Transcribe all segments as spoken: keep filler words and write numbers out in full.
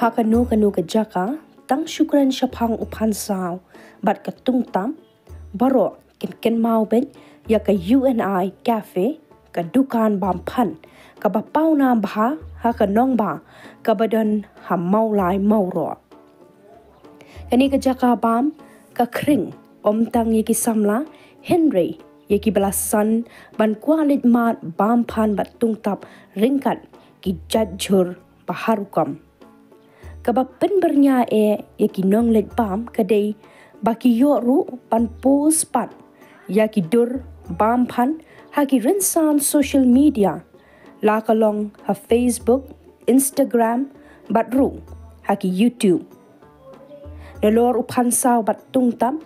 Ha kano kano ka jaka, tang shu kren shaphang u phan saw bad ka tungtap, baroh kin kynmaw beit ïa ka U N I Cafe, ka dukan bam phan kaba pawnam bha ha ka nongbah kaba don ha Mawlai Mawroh. Kane ka jaka bam ka khring ym tang ïa ki samla, hynrei ïa kiba la san ban kwah leit mad bam phan bad tungtap ryngkat ki jait jhur ba har rukom. Kaba pynbyrngia eh ïa ki nongleit bam ka dei ba ki ïoh ruh ban post pat ïa ki dur bam phan ha ki rynsan social media, la ka long ha Facebook, Instagram, bad ruh ha ki YouTube. Nalor u phan saw bad tungtap,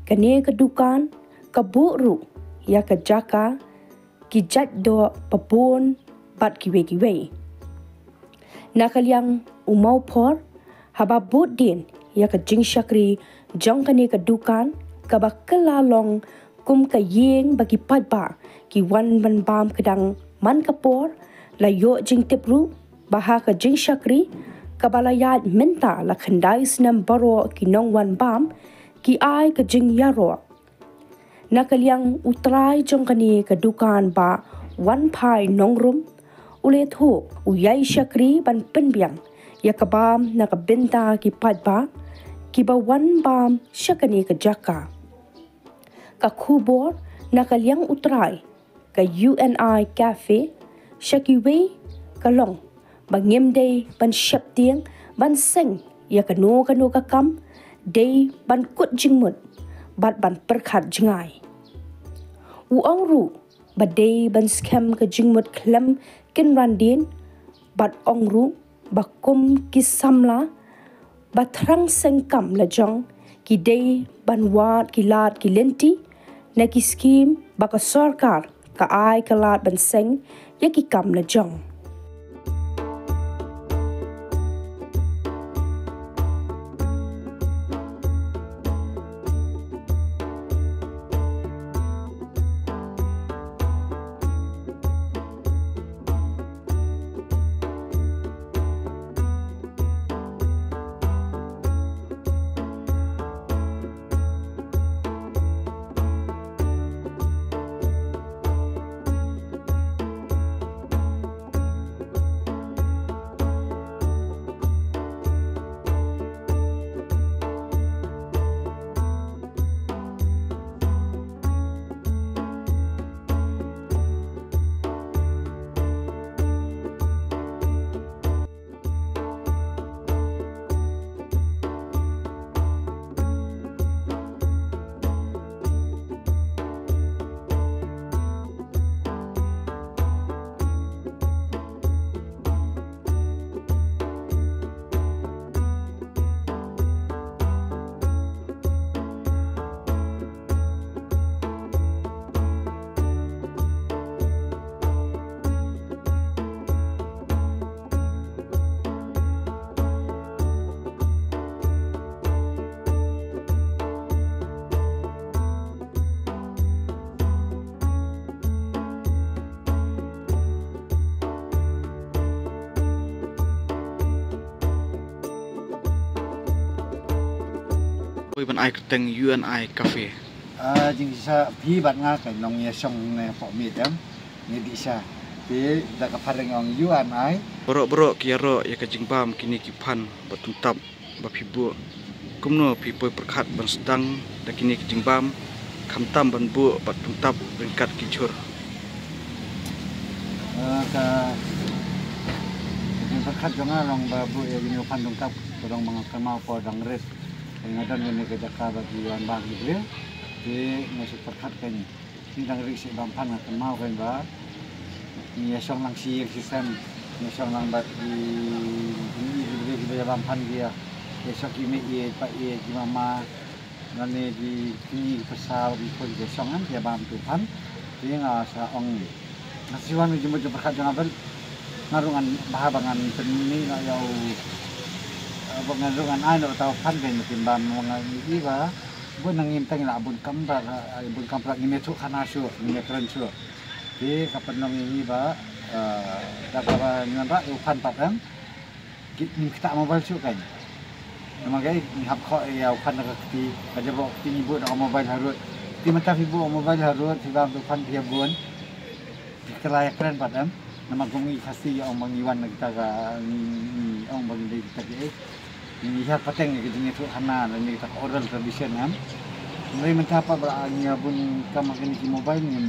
kane ka dukan ka buh ruh ïa ka jaka, ki jait doh babun bad kiwei kiwei. Na ka liang u mawphor, haba bud dien ïa ka jingshakri jong kane ka dukan, kaba kylla long kum ka ïing ba ki paidbah ki wan ban bam kdang man ka por, la ïoh jingtip ruh ba ha ka jingshakri kaba la ïaid mynta la khyndai snem, baroh ki nongwan bam ki ai ka jingïaroh. Na ka liang u trai jong kane ka dukan, Bah Wanphai Nongrum, u la ïathuh u ïai shakri ban pynbiang ïa ka bam na ka bynta ki paidbah kiba wan bam sha kane ka jaka. Ka khubor na ka liang u trai ka U N I Cafe sha kiwei ka long ba ngim dei ban sheptieng ban seng ïa kano kano ka kam, dei ban kut jingmut bad ban pyrkhat jngai. U ong ruh ba dei ban skhem ka jingmut khlem kynran dien, bad ong ruh ba kum ki samla ba thrang seng kam lajong, ki dei ban wad ki lad ki lynti na ki skim ba ka sorkar ka ai ka lad ban seng ïa ki kam lajong. Poi ban ai kyrteng U N I Cafe. Ah, jingshisha phi bad nga ka nongïashong ne pok mi tem. Ngi dih sha. Phi da ka phareng ong U N I. Baroh baroh ki ïaroh ïa ka jingbam kine ki phan bad tungtap ba phi buh. Kumno phi poi pyrkhat ban sdang da kine ki jingbam, khamtam ban buh bad tungtap ryngkat ki jhur? Ah, ka jingpyrkhat jong nga long ba buh ïa kine ki phan tungtap, ka long ba nga kynmaw por dang rit. Nga don kane ka jaka ba ki wan bam ki briew. Te nga shu pyrkhat kane. Ngi dang rit seh bam phan, nga kynmaw kane ba ngi ïashong lang shi ïing shi sem. Ngi ïashong lang bad ki, ki, ki briew kiba ïa bam phan ki ïa. Ïashong ki mei ïeit pa ïeit, ki mama. Lane ki kñi ki pyrsa ba ki khun ki ïashong ngan ki ïa bam tu phan. Te nga sa ong, nga sa wan ka jingmut jingpyrkhat jong nga ban, nga ruh ngan bha ba ngan pynmih noh ïa u, eh, ba ngan ruh ngan ai noh uta u phan, ka ïa ma pynbam, ngan ïohi ba bun na ngim tang ïa la bun kam ba, eh, bun kam ba ngim ïathuh khana shuh, ngim ïakren shuh. Te ka pynlong ïa ngi ba, eh, da kaba ngi wanrah ïa u phan pat em. Kit nym ktah mobile shuh kan. Namar ka ei ngi hap khoh ïa u phan da ka kti, ka jaboh kti ngi buh da ka mobile harud. Te mynta phi buh mobile harud, phi bam da u phan phi ïa bun. Phi kylla ïa kren pat em. Namar kum ngi Khasi ïa ong ba ngi wan na kita ka ngi, ngi ong ba ngi dei kita ki ei. Ngi hiar pateng ïa ka jingïathuh khana lane kita ka oral tradition em. Hynrei mynta pat ba ngi ïa bun kam ha kine ki mobile ngim,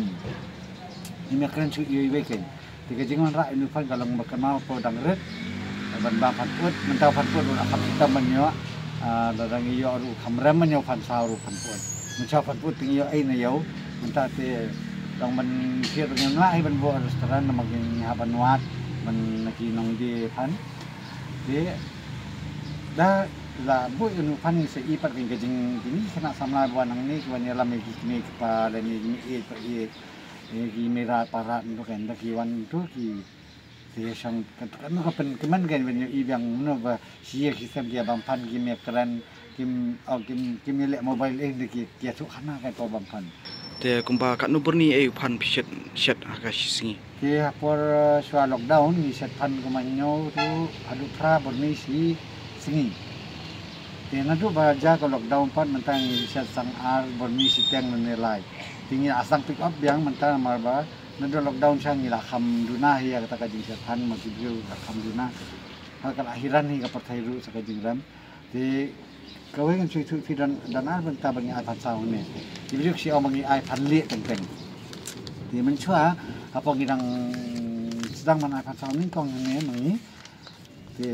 ngim ïa kren shuh ïa iwei kein. Te ka jingwanrah ïa u phan ka long ba kynmaw ko dang rit ban bam phan put, mynta phan put ruh la kham shitom ban ïoh. Ah, lada ngi ïoh ruh kham rem ban ïoh phan saw ruh phan put. Mynshuwa phan put te ngi ïoh ei na ïew. Mynta te dang ban thied ruh ngim lah ei ban buh restaurant namar ngi hap ban wad ban na ki nongdie phan. Te da la buh ïa u phan ngi sa i pat ka jing, kine ki khynnah samla ba wan hangne ki wan ïalam ïa ki kmie ki kpa lane ki mei ïeit pa ïeit. Ïa ki mei rat pa rat ntu kan da ki wan ntu ki, te shong kan, kan ka pynkmen kan ban ïohi biang mano ba shi ïa ki sem ki ïa bam phan, kim ïa kren, kim, oh, kim, kim ïa leh mobile, eh, da ki, ki ïathuh khana kan ko bam phan. Te kumba katno byrni ei u phan phi shet, shet ha ka shi sngi? Te ha por, eh, shuwa lockdown ngi shet phan kumba hynñiew ruh haduh phra byrni shi sngi. Te naduh ba jia ka lockdown pat mynta ngi shet tang ar byrni shiteng lane lai. Te ngi la sdang pick up biang mynta namar ba naduh lockdown sha ngi la kham duna hi ïa kata ka jingshet phan, ma ki briew la kham duna. Ha ka la hiran hi ka pyrthei ruh sa ka jingrem. Te kawei ngan shu ïathuh ïa phi don, don ar bynta ba ngi ai phan saw hangne. Ki briew ki ong ba ngi ai phan lieh teng teng. Te mynshuwa hapoh ngi dang sdang ban ai phan saw nyngkong hangne ma ngi. Te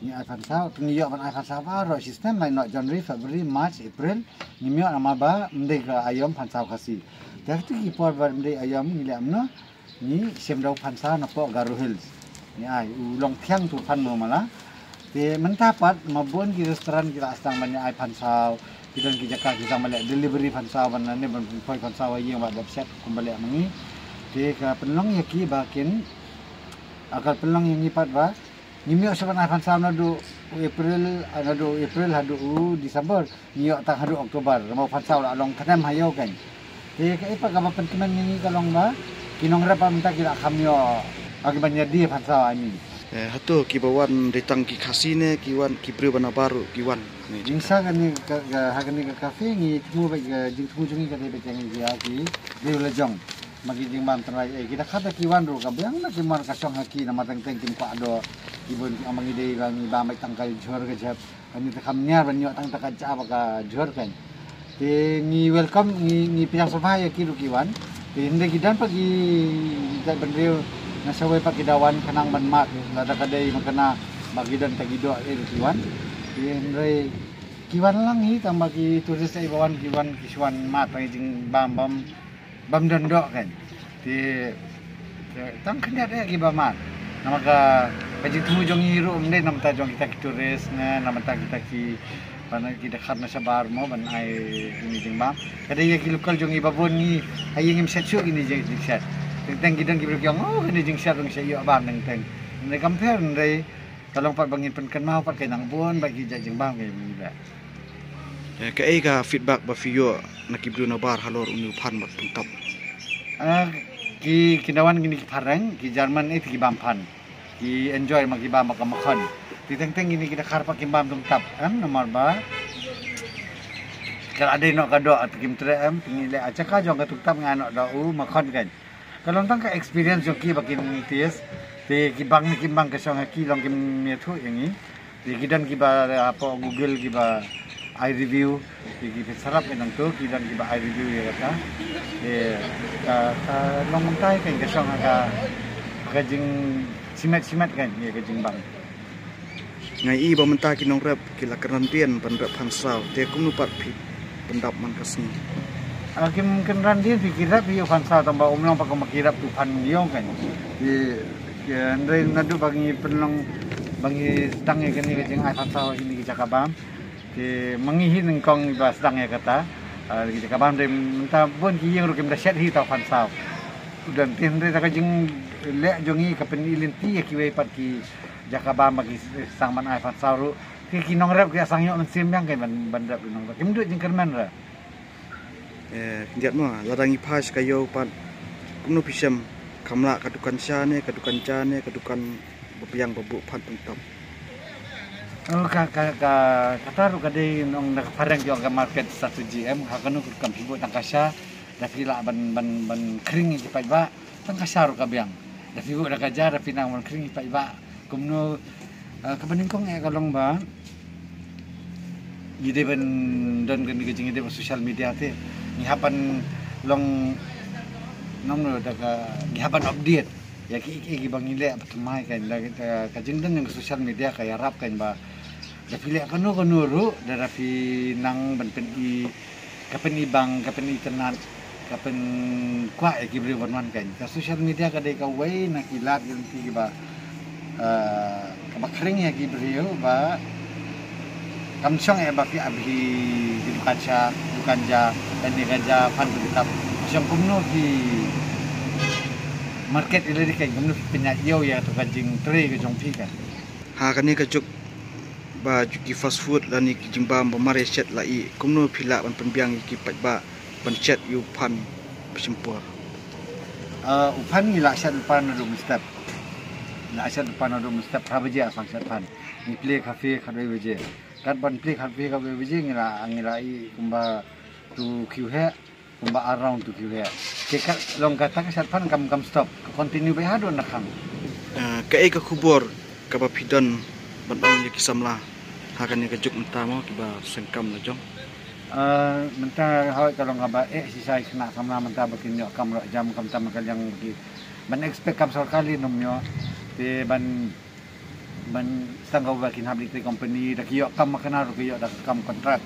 ngi ai phan saw, te ngi ïoh ban ai phan saw baroh shi snem, lai noh January, February, March, April, ngim ïoh namar ba ym dei ka aïom phan saw Khasi. Te ha kito ki por ba ym dei aïom ngi leh kumno, ngi shim da u phan saw napoh Garo Hills. Ngi ai, u long thiang tu phan mo mala. Te mynta pat ma bun ki restaurant ki la sdang ban ïa ai phan saw, ki don ki jaka ki sdang ban leh delivery phan saw ban lane ban pynpoi phan saw ha ïing ba dep shet kumba leh ma ngi. Te ka pynlong ïa ki ba kin, ah, ka pynlong ïa ngi pat ba ngim ïoh shuh ban ai phan saw naduh u April, ah, naduh u April haduh u December, ngi ïoh tang haduh October, namar phan saw la long thnem ha ïew kan. Te kaei pat kaba pynkmen ïa ngi ka long ba ki nongrep ba mynta ki la kham ïoh, ah, ki ban ïa die phan saw, I mean. Eh, hato kiba wan dei tang ki Khasi ne ki wan ki briew ba nabar ruh ki wan? Jingsa kane ka, ka, ha kane ka cafe ngi thmu bad ka jingthmu jong ngi ka dei bad jong ngi ïa ki briew la jong. Ma ki jingbam tynrai ei, ki da khata ki wan ruh ka biang na ki mar ka shong ha ki, namar teng teng kim kwah doh. Ki bun ki ong ba ngi dei ba ngi bam bad tang ka jhur ka jhep. Kane te kham niar ban ïoh tang ta ka ja ba ka jhur kan. Te ngi welcome, ngi, ngi pdiang sngewbha ïa ki ruh ki wan. Te hynrei ki don pat ki jait bynriew na shawei pat ki da wan khnang ban mad lada ka dei ba kane ba ki don ta ki doh ei ruh ki wan. Te hynrei ki wan lang hi tang ba ki tourist ei ba wan ki wan ki shu wan mad tang jingbam bam bam don doh kan. Te, te tang khyndiat eh kiba mad. Namar ka, ka jingthmu jong ngi ruh ym dei namar ta jong kita ki tourist ne, namar ta kita ki, ban ki dkhar na shabar mo ban ai kine jingbam. Ka dei ïa ki local jong ngi ba bun ngi, ha ïing ngim shet shuh kine jing, jingshet. Teng teng ki don ki briew ki ong, oh, kine jingshet ruh ngi shet ïoh bam teng teng. Hynrei compare hynrei ka long pat ba ngin pynkynmaw pat ka nang bun bad ki jait jingbam ka ïa ngi ba. Eh, kaei ka feedback ba phi ïoh na ki briew nabar halor une u phan bad tungtap? Ah, ki, ki da wan kine ki phareng, ki German eh te ki bam phan. Ki enjoy ma ki bam bad ka makhon. Te teng teng kine ki dkhar pat kim bam tungtap em, namar ba ka la dei noh ka doh te kim treh em, te ngi leh ha jaka jong ka tungtap ngi ai noh da u makhon kan. Ka long tang ka experience jong ki ba kin test. Te ki bang ne kim bang ka shong ha ki, long kim ïathuh ïa ngi. Te ki don kiba hapoh Google kiba ai review. Te ki phin sarap ïa nangto, ki don kiba ai review ïa kata. Te ka, ka long kumtai kan ka shong ha ka, ka jingshimet shimet kan ïa ka jingbang. Nga i ba mynta ki nongrep ki la kynran dien ban rep phan saw, te kumno pat phi pyndap man ka sngi? Ah, kim kynran dien phi ki rep ïa phan saw tang ba um long pat kumba ki rep tu phan ïong kan. Te, te hynrei naduh ba ngi pynlong ba ngi sdang ïa kane ka jingai phan saw ha kine ki jaka bam. Te ma ngi hi nyngkong ba sdang ïa kata. Ah, ki jaka bam te mynta bun ki ïing ruh kim da shet hi ta phan saw. Don te hynrei ta ka jingleh jong ngi ka pyni lynti ïa kiwei pat ki jaka bam ba ki sang ban ai phan saw ruh. Ki, ki nongrep ki la sdang ïoh mynsiem biang ki ban, ban rep ki nongrep. Kim duh jingkyrmen re. Eh, khyndiat mo, lada ngi phai sha ka ïew pat kumno phi shem, kham lah ka dukan sha ne, ka dukan ja ne, ka dukan ba biang ba buh phan tungtap? Oh, ka, ka, ka, kata ruh ka dei nong na ka phareng jong ka market strategy em, ha kano ka kam phi buh tang ka sha, da phi lah ban, ban, ban khring ïa ki paidbah, tang ka sha ruh ka biang. Da phi buh da ka ja, da phi nang ban khring ïa ki paidbah. Kumno, eh, kaba nyngkong eh ka long ba, ngi dei ban don kane ka jingïadei bad social media te. Ngi hap ban long, nong no da ka, ngi hap ban update ïa ki, ki, kiba ngi leh ba thymmai kan, da ka, ka jingdon jong ka social media ka ïarap kan ba da phi leh kano kano ruh da, da phi nang ban pyni, ka pyni bang, ka pyni tynnat, ka pynkwah ïa ki briew ban wan kan. Ka social media ka dei kawei na ki lad ki lynti kiba, eh, kaba khring ïa ki briew ba kam shong eh ba phi ap hi ki dukan sha, dukan ja, lane ka ja phan ka kitab. Shong kumno phi market ïa lade kan, kumno phi pynïaid ïew ïa kato ka jingtrei ka jong phi kan. Ha kane ka juk ba ju ki fast food lane ki jingbam ba mar ïa shet la i, kumno phi lah ban pynbiang ïa ki paidbah ban shet ïa u phan ba shim por? Ah, u phan ngi lah shet u phan naduh mynstep. Lah shet u phan naduh mynstep, phra baje ah sdang shet phan. Ngi plie cafe khatwei baje. Kat ban plie cafe khatwei baje ngi lah, ngi lah i kumba tu kiw heh, kumba around tu kiw heh. Te ka long kata ka shet phan kam, kam stop, ka continue beit haduh na khang. Ah, kaei ka khubor kaba phi don ban ong ïa ki samla ha kane ka juk mynta mo kiba seng kam la jong? Ah, mynta hoi ka long kaba eh shisha ïa ki khynnah samla mynta ba kin ïoh kam ruh jam, khamtam ka liang ba ki ban expect kam sorkar lei ym ïoh. Te ban, ban sdang kaba kin hap leit trei company, da ki ïoh kam ma kane ruh ki ïoh da ka kam contract.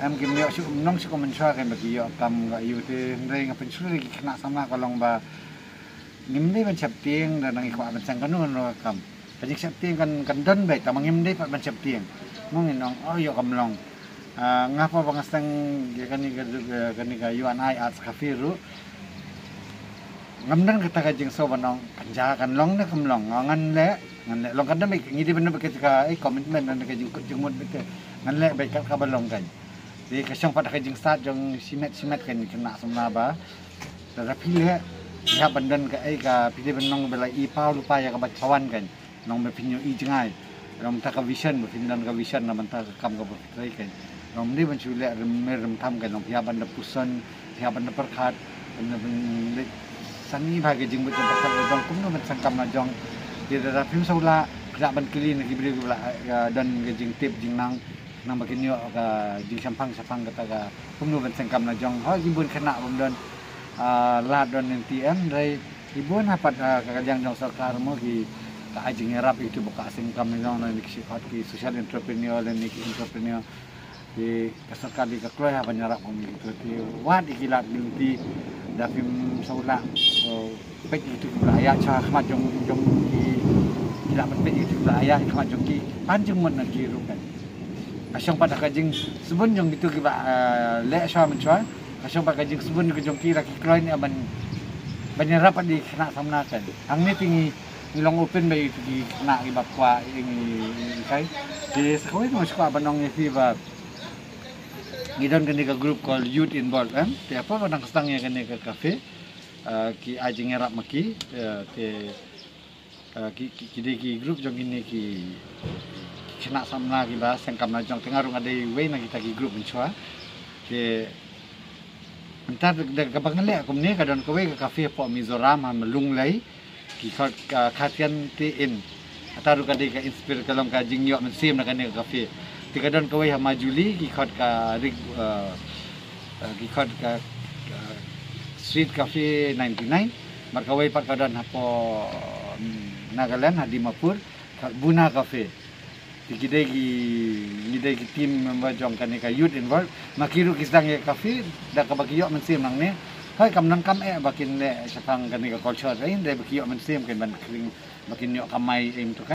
Em kim ïoh shu nong shu ka mynshuwa kan ba ki ïoh kam ka ïoh te, hynrei nga pynshlur ïa ki khynnah samla ka long ba ngim dei ban sheptieng da nang i kwah ban seng kano kano ka kam. Ka jingsheptieng kan, kan don beit, tangba ngim dei pat ban sheptieng. Mo ngin ong, oh, ïoh kam long. Ah, nga pat ba nga sdang ïa kane ka, kane ka U and I Arts Cafe ruh, ngam don kata ka jingsngew ban ong kan ja kan long ne kam long. Oh, ngan leh, ngan leh. Long kan don beit, ngi dei ban don beit ka, eh, commitment, ne ka jingkut jingmut beit te. Ngan leh beit kat kaba long kan. Te ka shong pat ha ka jingstad jong shimet shimet kan, khynnah samla ba lada phi leh, phi hap ban don kaei ka, phi dei ban long ba la i paw lypa ïa kaba wan kan. Long ba phin ïoh i jngai. Long mynta ka vision, ba phin don ka vision na mynta ka kam kaba phi trei kan. Long ym dei ban shu leh rem, rem tham kan, long phi hap ban da puson, phi hap ban da pyrkhat, ban da, ban leit sani bha ka jingmut jong ka pyrkhat ka jong kumno ban seng kam la jong. Te lada phim sngewlah, phi lah ban kylli na ki briew kiba la, eh, don ka jingtip jingnang. Nang ba kin ïoh ka jingshemphang shemphang kata ka kumno ban seng kam la jong. Hoi ki bun khynnah bym don, ah, lad don lynti em, hynrei ki bun ha pat, ah, ka liang jong sorkar mo ki, ka ai jingïarap ïa kitu ba ka seng kam la jong, lane ki shi khot ki social entrepreneur lane ki entrepreneur. Te ka sorkar dei ka kloi ha ban ïarap kum ïa kitu. Te wat ïa ki lad lynti, da phim sngewlah, oh, peit ïa kitu kiba la ïaid shuwa ha khmat jong, jong ki, ki lah ban peit ïa kitu kiba la ïaid ha khmat jong ki, pan jingmut na ki ruh kan. Ka shong pat ha ka jingsbun jong kitu kiba, eh, leh shuwa mynshuwa. Ka shong pat ka jingsbun ka jong ki, la ki kloi ne ban, ban ïarap ïa ki khynnah samla kan. Hangne te ngi, ngi long open bad ïa ki khynnah kiba kwah ïa ngi, ngi kai. Te sa kawei nga shu kwah ban ong ïa phi ba ngi don kane ka group called Youth Involved em. Te hapoh ba dang sdang ïa kane ka cafe, eh, ki ai jingïarap ma ki, eh, te, eh, ki, ki, ki dei ki group jong kine ki, ki khynnah samla kiba seng kam la jong, te nga ruh nga dei wei na kita ki group mynshuwa. Te mynta da, da kaba nga leh kumne ka don kawei ka cafe hapoh Mizoram ha Malunglei. Ki khot ka Khatian Tea Inn. Kata ruh ka dei ka inspire, ka long ka jingïoh mynsiem na kane ka cafe. Te ka don kawei ha Majuli, ki khot ka Rig, eh, eh, ki khot ka, eh, Street Cafe ninety nine. Bad kawei pat ka don hapoh, mm, Nagaland ha Dimapur, ka Buna Cafe. Te ki dei ki, ngi dei ki team member jong kane ka Youth Involved. Ma ki ruh ki sdang ïa ka cafe da kaba ki ïoh mynsiem nangne. Hoi kam nang kam eh ba kin leh shaphang kane ka culture, eh, hynrei ba ki ïoh mynsiem kan ban khring, ba kin ïoh kamai, eh, mynta.